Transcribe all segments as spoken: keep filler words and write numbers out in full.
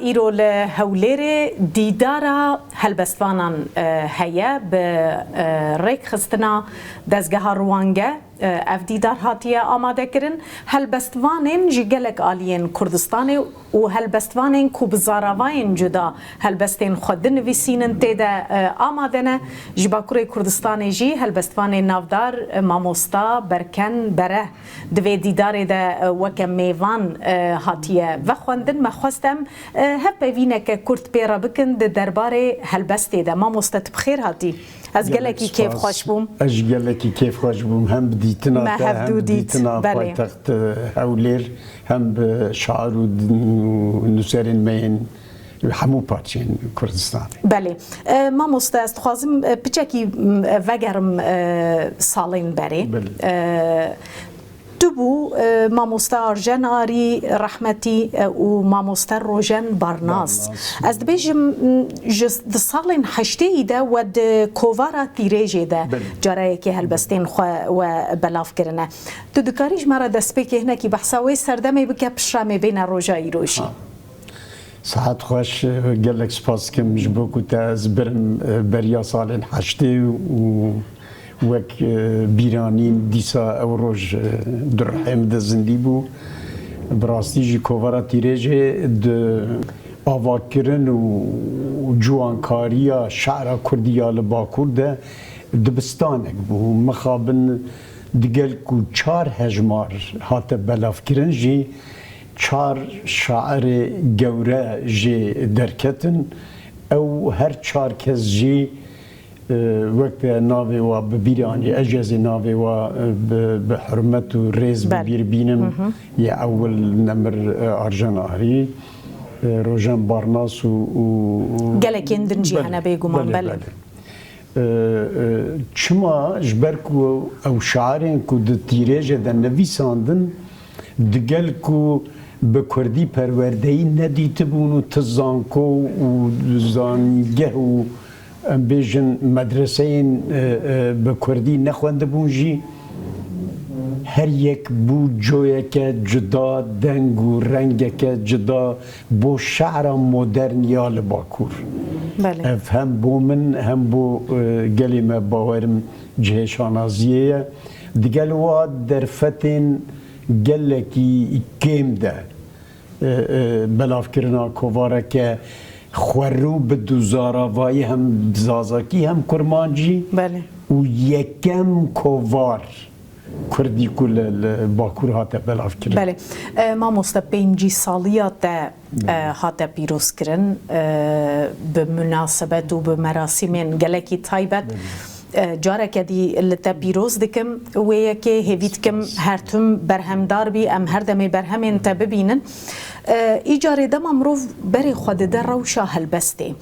Îro li Hewlêrê dîdara helbestvanan, e, heye bi, e, rêkxistina dezgeha Ruwange, e, ev dîdar hatiye amadekirin. Helbestvanên ji gelek aliyên Kurdistanê û helbestvanên ku bi zaravayên cuda helbestên xwe dinivîsînin tê de, e, amade ne. Ji Bakurê Kurdistanê jî helbestvanên navdar, e, mamosta Berken Bereh di vê dîdarê de, e, weke mêvan, e, hatiye vexwendin. Me xwest em, e, hevpeyvîneke kurt pê re bikin di derbarê helbestê de. Mamoste, tu bi xêr hatî. Ez gelekî kêfxweş bûm. Ez jî gelekî kêfxweş bûm. Hem bi dîtina te, hem bi dîtina paytext, e, Hewlêr, hem bi şair û din-, û nûserên me yên hemû parçeyên Kurdistanê. Belê. E, mamoste, ez dixwazim, e, piçekî, m, e, vegerim, e, salên berê. Belê. E, Tu bû, e, mamoste Arjen Arî rehmetî, e, û mamoste Rojen Barnas. Barnas. Ez dibêjim, m, ji, di salên heştêyî de we di kovara Tîrêjê de Belê. careyekê helbestên xwe we belav kirine. Tu dikarî ji me re destpêkê hinekî behsa wê serdemê bike, piştre em ê bêne roja îro jî. Ha. Sihet xweş, gelek spas dikim ji bo ku te ez birim, e, beriya salên heştê û wek, e, bîranîn dîsa ew roj, e, di ruhê min de zindî bû. Bi rastî jî kovara Tîrêjê di avakirin û ciwankariya şe'ra kurdî ya li Bakur de dibistanek bû. Mixabin digel ku çar hejmar hate belavkirin jî, çar şairê gewre jê derketin. Ew her çar kes jî, e, wek te navê wa bi bîr anî, ez jî ez ê navê wa, e, bi, bi hurmet û rêz bi Belê. bîr bînim. Hı hı. Yê ewil nemir, e, Arjen Arî, e, Rojen Barnas û, û, û Gelekên din jî Belê, hene bêguman, belê, belê. belê. E, e, çima? Ji ber ku ew şairên ku di Tîrêjê de nivîsandin, digel ku bi kurdî perwerdeyî nedîtibûn û ti zanko û zangeh û, em bêjin, medreseyên, e, e, bi kurdî nexwendibûn jî, her yek bû coyeke cuda, deng û rengeke cuda bo şe'ra modern ya li Bakur. Belê. Ev hem bo min hem bo, e, gelê me, bawerim cihê şanaziyê ye. Digel wa derfetên gelekî kêm de, e, e, belavkirina kovareke xwerû bi du zaravayî, hem zazakî hem kurmancî Belê. û yekem kovar kurdî ku li, li Bakur hate belavkirin. Belê. E, mamoste, pêncî saliya te, e, Belê. hate pîrozkirin, e, bi munasebet û bi merasîmên gelekî taybet. Belê. E, careke dî li te pîroz dikim. Wê yekê hêvî dikim Spas. her tim berhemdar bî, em her demê berhemên te bibînin. E, îcarê dema mirov berê xwe dide rewşa helbestê.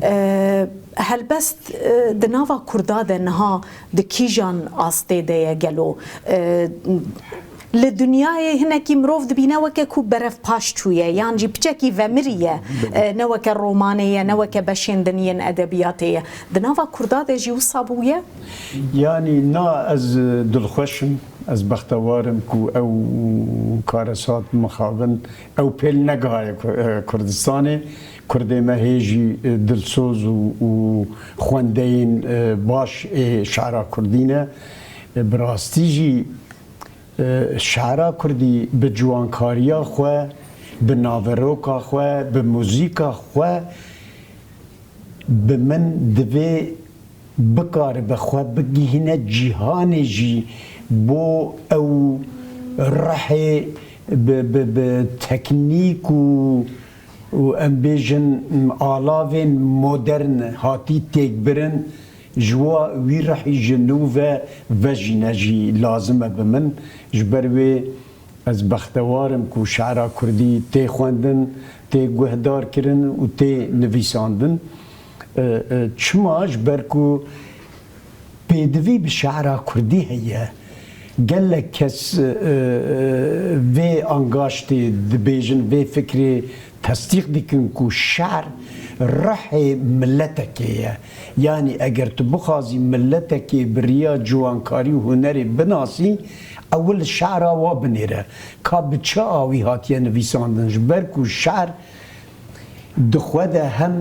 E, helbest, e, di nava Kurda de niha di kîjan astê de ye gelo? E, li dinyayê hinekî mirov dibîne weke ku berevpaş çûye, yan jî piçekî vemiriye, Belê. e, ne weke romanê ye, ne weke beşên din yên edebiyatê ye. Di nava Kurda de jî wisa bûye? Yanî na, ez, e, dilxweş im, ez bextewar im ku ew karesat mixabin, ew pêl negihaye Ku-, e, Kurdistanê. Kurdê me hê jî, e, dilsoz û, û xwendeyên, e, baş ê şe'ra kurdî ne. E, bi rastî jî, e, şe'ra kurdî bi ciwankariya xwe, bi naveroka xwe, bi muzîka xwe, bi min divê bikaribe xwe bigihîne cîhanê jî, bo ew rihê bi, bi, bi teknîk û, û em bêjin alavên modern hatî têkbirin, ji wa wî rihî ji nû ve vejîne jî lazim e bi min. Ji ber wê ez bextewar im ku şe'ra kurdî tê xwendin, tê guhdar kirin û tê nivîsandin. E, e, çima? Ji ber ku pêdivî bi şe'ra kurdî heye. Gelek kes, e, e, vê angaştê dibêjin, vê fikrê tesdîq dikin ku şe'r rihê miletekê ye. Yanî eger tu bixwazî miletekê bi riya ciwankarî û hunerê binasî, ewil şe'ra wa binêre. Ka bi çi awî hatiye nivîsandin? Ji ber ku şe'r di xwe de hem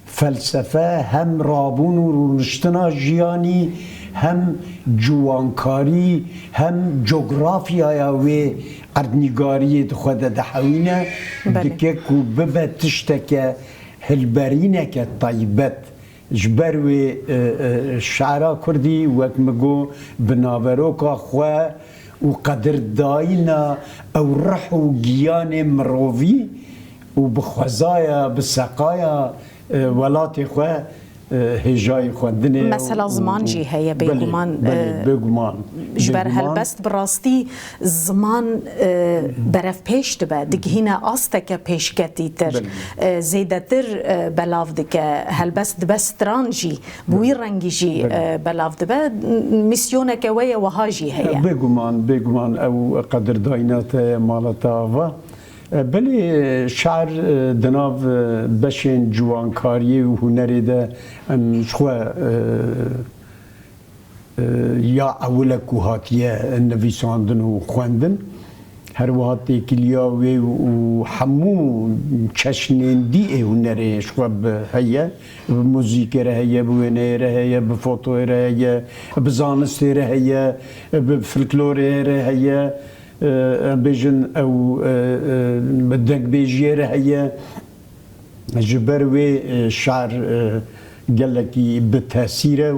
felsefe, hem rabûn û rûniştina jiyanî, hem ciwankarî, hem cografyaya wê erdnîgariyê di xwe de dihewîne, Belê. dike ku bibe tişteke hilberîneke taybet. Ji ber wê, e, e, şi'ra kurdî, wek min got, bi naveroka xwe û qedirdayîna ew rih û giyanê mirovî û bi xwezaya, bi seqaya, e, welatê xwe, e, hêjayî xwendinê Mesela û, ziman û jî heye, belê, bêguman, belê, e, bêguman, ji ber bêguman. helbest bi rastî ziman, e, berevpêş dibe, digihîne asteke pêşketîtir, Belê. e, zêdetir, e, belav dike, helbest dibe stran jî, bi wî Belê. rengî jî, Belê. e, belav dibe. Misyoneke we ye, wiha jî heye. Bêguman, bêguman ew qedirdayîna te ye, mala te ava. E, belê, şar, e, di nav, e, beşên ciwankariyê û hunerê de em ji xwe, e, e, ya ewil e ku hatiye nivîsandin û xwendin. Her wiha têkiliya wê û hemû çeşnên dî ê hunerê ji xwe bi heye, bi muzîkê re heye, bi wêneyê re heye, bi fotoyê re heye, bi zanistê re heye, bi folklorê re heye, e, em bêjin ew, e, e, bi dengbêjiyê re heye. Ji ber wê, e, şar, e, gelekî bi tesîr e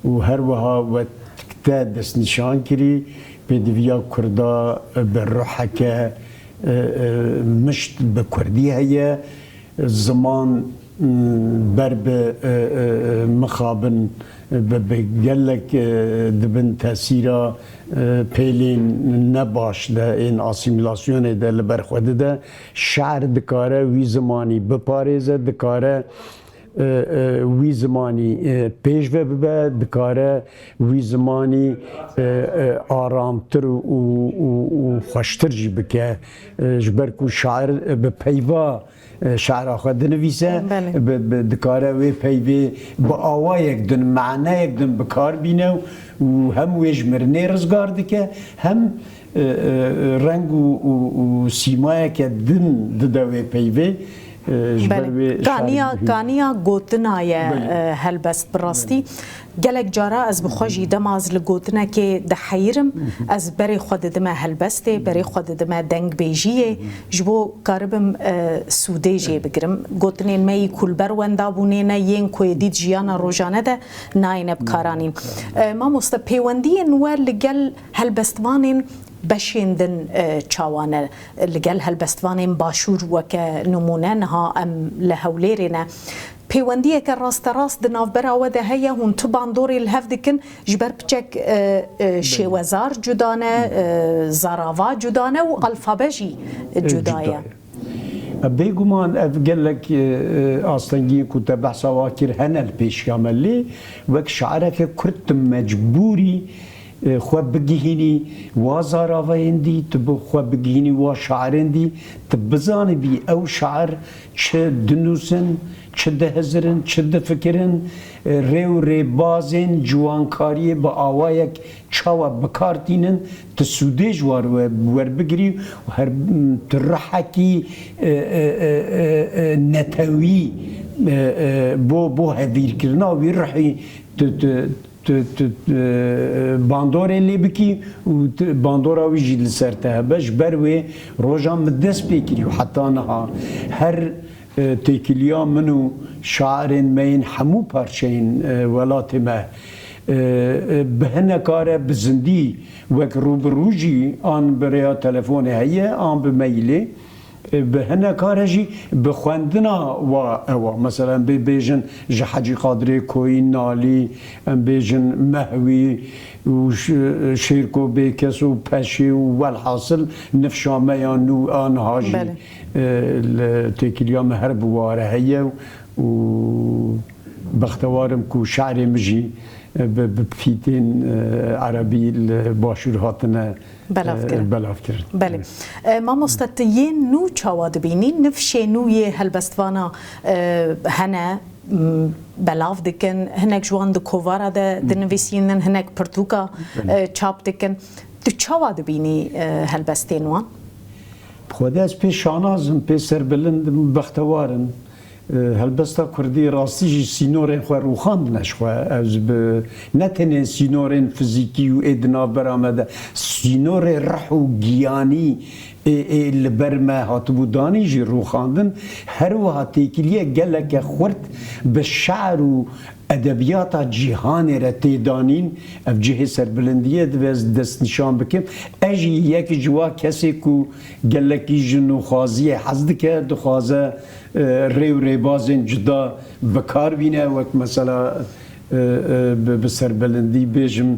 û her wiha wek te destnîşan kirî, pêdiviya Kurda, e, bi ruheke, e, e, mişt bi Kurdî heye. Ziman, m, ber bi, e, e, e, mixabin, e, bi, bi gelek, e, di bin tesîra, e, pêlên ne baş de, ên asîmîlasyonê de li ber xwe dide. Şar dikare wî zimanî biparêze, dikare, e, e, wî zimanî, e, pêş ve bibe, dikare wî zimanî, e, e, aramtir û, û, û xweştir jî bike. E, ji ber ku şair, e, bi peyva, e, şi'ra xwe dinivîse, Belê. bi, bi, dikare wê peyvê bi awayek din, maneyek din bi kar bîne û hem wê ji mirinê rizgar dike, hem e, e, reng û, û, û sîmayeke din dide wê peyvê. E, ji ber Belê. wê Kaniya, şarî kaniya gotina ye, Belê. e, helbest bi rastî. Belê. Gelek cara ez bi xwe jî dema ez li gotinekê diheyirim, ez berê xwe didime helbestê, berê xwe didime dengbêjiyê, ji bo karibim, e, sûdê jê bigirim. Gotinên me yî ku li ber wenda bûnê ne, yên ku êdî di jiyana rojane de nayêne bi karanîn. E, mamoste, pêwendiyên we li gel helbestvanên beşên din, e, çawa ne? Li gel helbestvanên başûr weke nimûne niha em li Hewlêrê ne. Pêwendiyeke rasterast di navbera we de heye, hûn tu bandorê li hev dikin, ji ber piçek, e, e, şêwezar cuda ne, e, zarava cuda ne û alfabe jî cuda ye. Bêguman ev gelek, e, e, astengiyên ku te behsa wa kir hene li pêşiya me, lê wek şaireke kurd tu mecbûrî, e, xwe bigihînî wa zaravayên dî, tu bi xwe bigihînî wa şairên dî, tu bizanibî ew şair çi dinûsin, çi dihizirin, çi difikirin, e, rê û rêbazên ciwankariyê bi awayek çawa bi kar tînin, tu sûdê ji war we, werbigirî û her, tu rihekî, e, e, e, e, e, netewî, e, e, bo, bo hevîrkirina wî rihî tu, tu, tu, tu, e, bandorê lê bikî û tu, bandora wî jî li ser te hebe. Ji ber wê roja min dest pê kirî û heta niha her E, têkiliya min û şairên me yên hemû parçeyên, e, welatê me, e, e, bi hineka re bi zindî wek rû bi rû jî an bi rêya telefonê heye, an bi mailê, e, bi hineka re jî bi xwendina wa ewa. Mesela em bê bêjin ji Hecî Qadirê Koyî Nalî, em bêjin Mehwî û Ş-, Şêrko Bêkes û Peşê û welhasil nifşa me ya nû a niha jî, Belê. e, li têkiliya me her bi ware heye û bextewar im ku şerê min jî, e, bi, bi pîtên, e, erebî li başûr hatine, Belav e, kirin. belav kirin. Belê. Evet. E, mamoste, tu yên nû çawa dibînî? Nifşê nû yê helbestvana, e, hene, m, belav dikin. Hinek ji wan di kovara de dinivîsînin, hinek pirtûka, Belê. e, çap dikin. Tu çawa dibînî, e, helbestên wan? Xwedê ez pê şanaz im, pê serbilind im, bextewar im. E, helbesta kurdî rastî jî sînorên xwe rûxandine ji xwe. Ez bi, ne tenê sînorên fizîkî û ê di navbera me de, sînorê rih û giyanî ê, ê li ber me hatibû danîn jî rûxandin. Her wiha têkiliyek geleke xurt bi şe'r û edebiyata cîhanê re tê danîn. Ev cihê serbilindiyê divê ez destnîşan bikim. Ez jî yek ji wa kesê ku gelekî ji nûxwaziyê hez dike, dixwaze, e, rê û rêbazên cuda bi kar bîne, wek mesela, e, e, bi, bi serbilindî bêjim,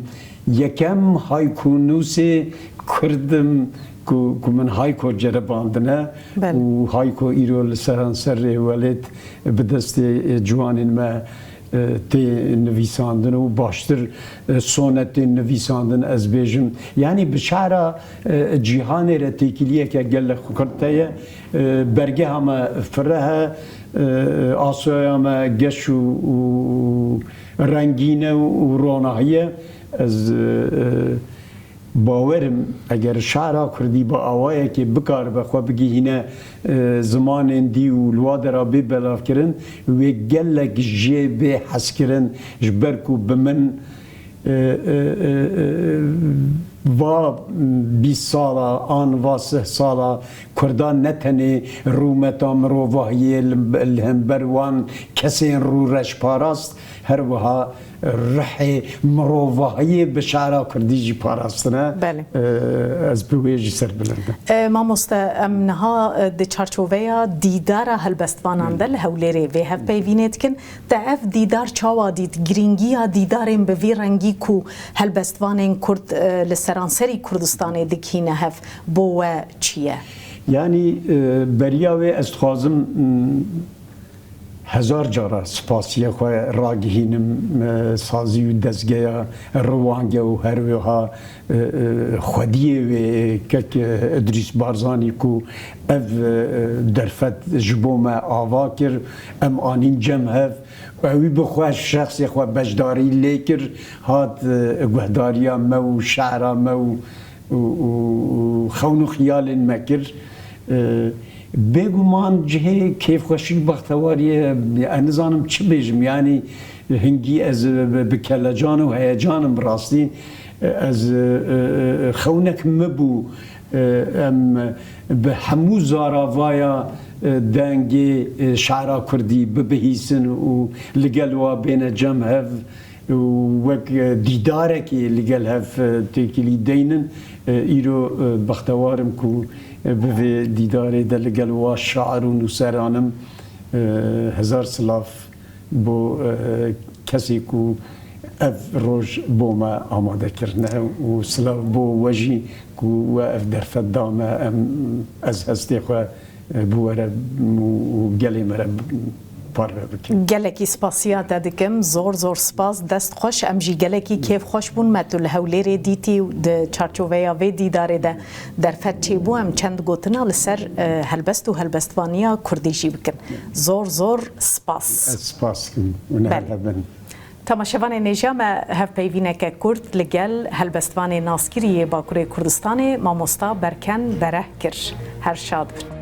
yekem haykunûsê Kurd im ku, ku min hayko ceribandine Belê. û hayko îro li seranserê welêt bi destê, e, ciwanên me, e, tê nivîsandin û baştir, e, sonetên nivîsandin, ez bêjim. Yanî bi şara, e, cîhanê re têkiliyeke gelek xurt heye. E, bergeha me fireh e, e, asoya me geş û, û rengîn e û ronahî ye. Ez, e, e, bawer im, eger şara kurdî bi awayekê bikaribe xwe bigihîne, e, zimanên dî û li wa dera bê belavkirin, wê gelek jê bê hezkirin, ji ber ku bi min, e, e, e, e, va bîst sala an va sih sala Kurdan ne tenê rûmeta mirovahiyê li, li hember wan kesên rûreş parast, her wiha rihê mirovahiyê bi şara kurdî jî parastine. Belê. E, ez bi wê jî serbilind im. E, mamoste, em niha, e, di çarçoveya dîdara helbestvanan de li Hewlêrê vê hevpeyvînê dikin. Te ev dîdar çawa dît? Girîngiya dîdarên bi vî rengî ku helbestvanên Kurd, e, li seranserî Kurdistanê dikîne hev, bo we çi ye? Yanî, e, beriya wê ez dixwazim, m, hezar cara spasiya xwe ragihînim, e, sazî û dezgeya Riwange û her wiha, e, e, xwediyê wê kek, e, Idrîs Barzanî ku ev, e, derfet ji bo me ava kir, em anîn cem hev. Ewî bi xwe şexsê xwe beşdarî lê kir, hat, e, guhdariya me û şe'ra me û, û, û, û xewn û xiyalên me kir. E, bêguman cihê kêfxweşî, bextewariyê, ez nizanim çi bêjim, yanî hingî ez bi, bi kelecan û heyecan im rastî. Ez, e, e, xewnek min bû, e, em bi hemû zaravaya, e, dengê, e, şe'ra kurdî bibihîsin û li gel wa bêne cem hev û wek, e, dîdarekê li gel hev, e, têkilî deynin. E, îro, e, bextewar im ku, e, bi vê dîdarê de li gel wa şair û nûseran im. E, hezar silav bo, e, kesê ku ev roj bo me amade kirine û silav bo we jî ku we ev derfet da me, em, ez hestê xwe, e, bi we re û, û gelê me re parve bikim. Gelekî spasiya te dikim, zor zor spas, dest xweş. Em jî gelekî kêfxweş bûn me tu li Hewlêrê dîtî û di çarçoveya vê dîdarê de derfet çêbû. Em çend gotina li ser, e, helbest û helbestvaniya kurdî jî bikin. Zor zor spas. Ez spas dikim û ne Belê. Hebin. Temaşevanên hêja me, hevpeyvîneke kurt li gel helbestvanê naskirî yê Bakurê Kurdistanê, mamosta Berken Bereh kir. Her şad bin.